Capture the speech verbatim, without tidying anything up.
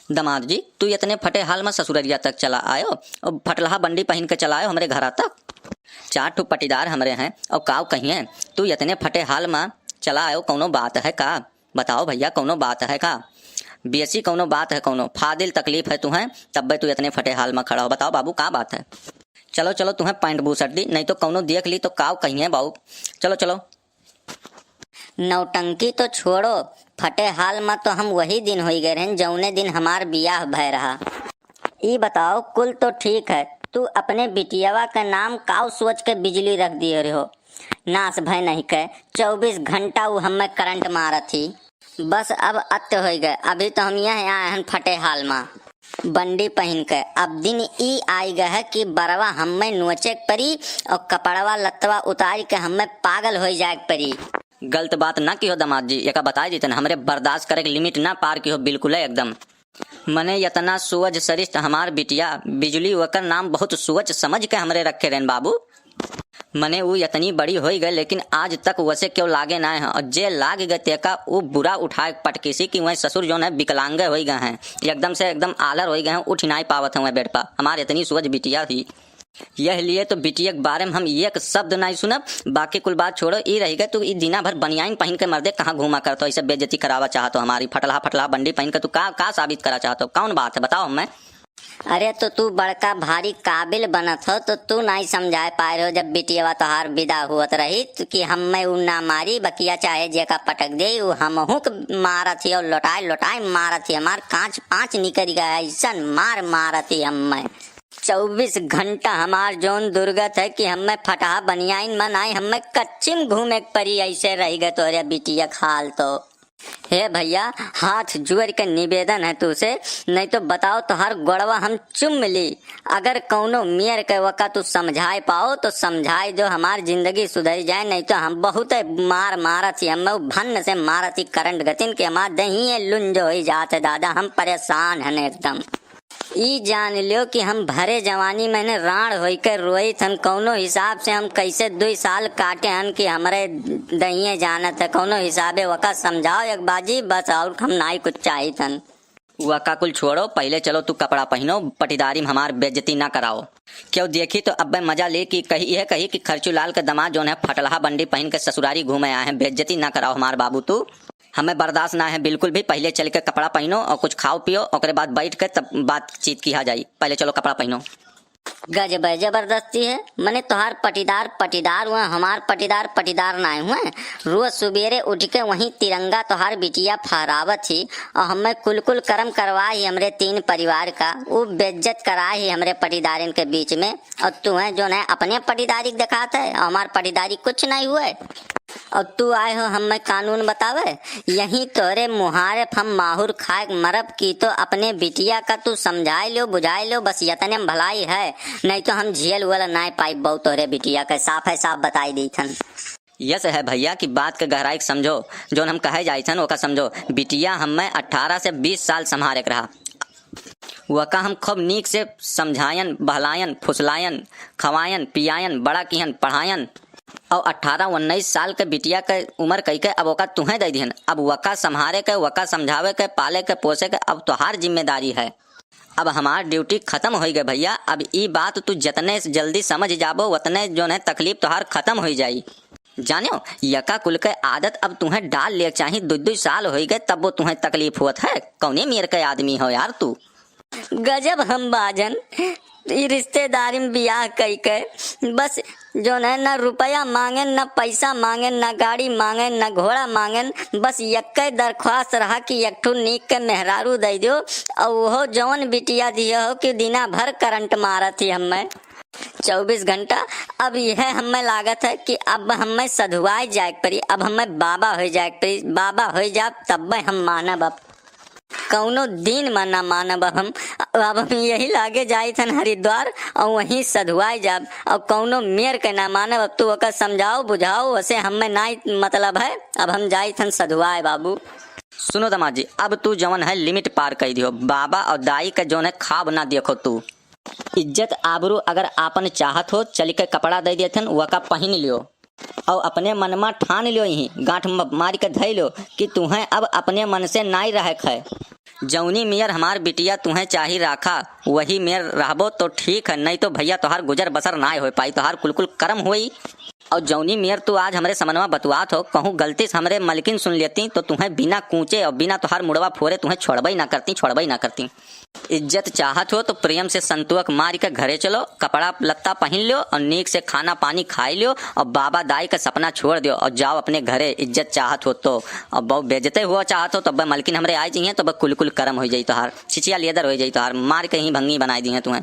दमाद जी, तू इतने फटे हाल मा ससुररिया तक चला आयो, और फटलहा बंडी पहिन के चला आयो हमरे घरा तक। चार ठो पटीदार हमरे हैं, और काव कहिए, तू इतने फटे हाल मा चला आयो, कौनो बात है का? बताओ भइया, कौनो बात है का? बेसी कौनो बात है, कौनो फादिल तकलीफ है तुहें, तब्बे तू इतने फटे हाल मा खड़ा हो। बताओ बाबू, का बात है? चलो, चलो, तुहें पैंट बूसट दी, नहीं तो कौनो देख ली तो काव कहिए बाबू। चलो, चलो। नौटंकी तो छोड़ो, फटे हाल मा तो हम वही दिन होई गए रहन, जौने दिन हमार बियाह भय रहा। ई बताओ, कुल तो ठीक है, तू अपने बिटियावा के नाम काव सोच के बिजली रख दिए रहो? नास भय नहीं के, चउबीस घंटा उ हमें करंट मारत ही। बस अब अत्य होई गए, अभी तो हम यह आए हन फटे हाल मा, बंडी पहिन के। अब दिन ई आई गए है कि बरवा हमें नोचे के परी और कपड़वा लत्तवा उतार के हमें पागल होई जाए के परी। गलत बात ना किहो दमाद जी, एका बताए दीतन, हमरे बर्दाश्त करे के लिमिट ना पार किहो बिल्कुल है एकदम। मने यतना सोझ सरिष्ठ हमार बिटिया बिजुली, ओकर नाम बहुत सोच समझ के हमरे रखे रहन बाबू। मने उ यतनी बड़ी होई गए, लेकिन आज तक वसे क्यों लागे ना है, और जे लाग गए तेका उ बुरा उठाए पटकीसी कि वह ससुर जौन है विकलांगे होई गए हैं, एकदम से एकदम आलर होई गए हैं, उठ नाई पावत हैं वह बेड पर। हमार इतनी सोझ बिटिया ही। यह लिए तो बिटिया के बारे में हम एक शब्द नाई सुनब। बाकी कुल बात छोड़ो, ई रही गए, तू ई दिना भर बनियाइन पहिन के मर्दे कहाँ घूमा करत हो, ऐसे बेइज्जती करावा चाहत हो हमारी, फटलहा फटलहा बंडी पहिन के तू का, का साबित करा चाहत हो, कौन बात है, बताओ हमें। अरे तो तू बड़का भारी काबिल बनत हो, तो तू नाई समझाए पाए रहो, जब बिटियावा तोहार विदा हुअत रही तो कि हमें उ ना मारी, बकिया चाहे जेका पटक दे, उ हमहू के मारत ही और लोटाए लोटाए मारत ही, हमार कांच पांच निकल गया, ऐसन मार मारत ही हमें। चउबीस घंटा हमार जौन दुर्गत है कि हमें फटहा बनियाइन मा नाई, हमें कच्ची में घूमे के परी, ऐसे रह गए तोहरे बिटिया के हाल तो। हे भइया, हाथ जोड़ के निवेदन है तूसे, नहीं तो बताओ तोहार गोड़वा हम चुम ली। अगर कौनो मेर के वका तू समझाए पाओ तो समझाए दो, हमार जिंदगी सुधर जाए, नहीं तो हम बहुत मार मारत ही, हमें भन्न से मारत ही करंट गतिन के हमार दहिए लुंज होई जात है दादा, हम परेशान हन एकदम। ई जान लियो कि हम भरे जवानी में ने राण होई के रोई थन, कौनो हिसाब से हम कैसे दुई साल काटे हन कि हमरे दहिए जानत है, कौनो हिसाबे वका समझाओ एक बाजी बस, और हम नाई कुछ चाहित हन। वका कुल छोड़ो, पहिले चलो तू कपड़ा पहिनो, पटीदारी में हमार बेइज्जती ना कराओ। क्यों देखी तो अब्बे मजा ले कि कही, यह कही कि खर्चू लाल के दमाद जौन है फटलहा बंडी पहिन के ससुरारी घूमे आए हैं, बेइज्जती ना कराओ हमार बाबू तू। हमें बर्दाश्त ना है बिल्कुल भी। पहिले चल के कपड़ा पहिनो और कुछ खाओ पियो, ओकरे बाद बैठ के तब बातचीत किहा जाई। पहिले चलो कपड़ा पहिनो। गजब है जबरदस्ती है, मने तोहार पटीदार पटीदार हुए, हमार पटीदार पटीदार नाय हुए। रोज सुबेरे उठ के वहीं तिरंगा तोहार बिटिया फहरावत ही और हमें कुल कुल करम करवा ही हमरे तीन परिवार का, उ बेइज्जत करा ही हमरे पटीदारन के बीच में। और तू है जौन है अपने पटीदारी के देखात है और हमार पटीदारी कुछ नहीं हुए। और तू आए हो हमें कानून बतावे, यहीं तोरे मुहारे हम माहुर खाए के मरब की तो अपने बिटिया का तू समझाए लो, बुझाए लो, बस यतने में भलाई है, नहीं तो हम झेल उल नाय पाई बहु तोरे बिटिया के, साफ है साफ बताई दी थन। यस है भइया कि बात के गहराई के समझो, जौन हम कहे जाई थन ओका समझो। बिटिया हमें अठारह से बीस साल संभारे के रहा, वका हम खूब नीक से समझायन, बहलायन, फुसलायन, खवायन, पियायन, बड़ा किहन, पढ़ायन। और अठारह उन्नीस साल के बिटिया के उम्र कई के अब ओका तुहें दे दिहन। अब वका संभारे के, वका समझावे के, पाले के, पोसे के अब तोहार जिम्मेदारी है। अब हमार ड्यूटी खत्म होई गए भइया। अब ई बात तू जतने से जल्दी समझ जाबो, वतने जौन है तकलीफ तोहार खत्म होई जाई। जान्यो, यका कुल के आदत अब तुहें डाल ले चाही, दुई दुई साल होई गए तब वो तुहें तकलीफ होत है। कौने मेर के आदमी हो यार तू? गजब हम बाजन, ई रिश्तेदारी में बियाह कई के बस जौन है ना रुपया मांगेन, ना पैसा मांगेन, ना गाड़ी मांगेन, ना घोड़ा मांगेन, बस यक्के दरख्वास्त रहा कि एक ठो नीक के मेहरारू दे दियो, और वो जौन बिटिया दियो हो कि दिना भर करंट मारत ही हमें चउबीस घंटा। अब यह हमें लागत है कि अब हमें सधुआए जाए के पड़ी, अब हमें बाबा हो जाए के पड़ी, बाबा हो जाब तब हम मानब। अब कौनो दिन में ना मानब अब हम। अब हम यही लागे जाइत हन हरिद्वार और वहीं सधुआए जाब। अब कौनो मेर के ना मानब, अब तू ओकर समझाओ बुझाओ, वसे हमें ना मतलब है, अब हम जाइत हन सधुआए बाबू। सुनो दामाद जी, अब तू जवन है लिमिट पार कर दियो, बाबा और दाई के जौन है खाब ना देखो तू। इज्जत आबरू अगर आपन चाहत हो, चल के कपड़ा दे देथन, वका पहिन लियो। और अपने मन में ठान लियो, यही गांठ म-, मार के धै लियो कि तुहें अब अपने मन से नाई रहे है। जौनी मेर हमार बिटिया तुहें चाही राखा, वही मेर रहबो तो ठीक है, नहीं तो भैया तोहार गुजर बसर नाय होय पाई, तोहार कुल कुल करम होई। और जौनी मेर तू आज हमरे समनवा बतुआत हो, कहूँ गलती से हमरे मलकिन सुन लेती तो तुहें बिना कूचे और बिना तोहार मुड़वा फोरे तुहें छोड़बई ना करती, छोड़बई ना करती। इज्जत चाहत हो तो प्रेम से संतुआ के मार के घरे चलो, कपड़ा लत्ता पहिन ल्यो और नीक से खाना पानी खाई ल्यो और बाबा दाई का सपना छोड़ द्यो और जाओ अपने घरे। इज्जत चाहत हो तो, अब बहु बेइज्जते हुआ चाहत हो तो अब मलकिन हमरे आए चाहिए तो अब कुल कुल करम हो जाई तोहार, छिछिया लेदर हो जाई तोहार, मार के ही भंगी बनाई दी है तुहें।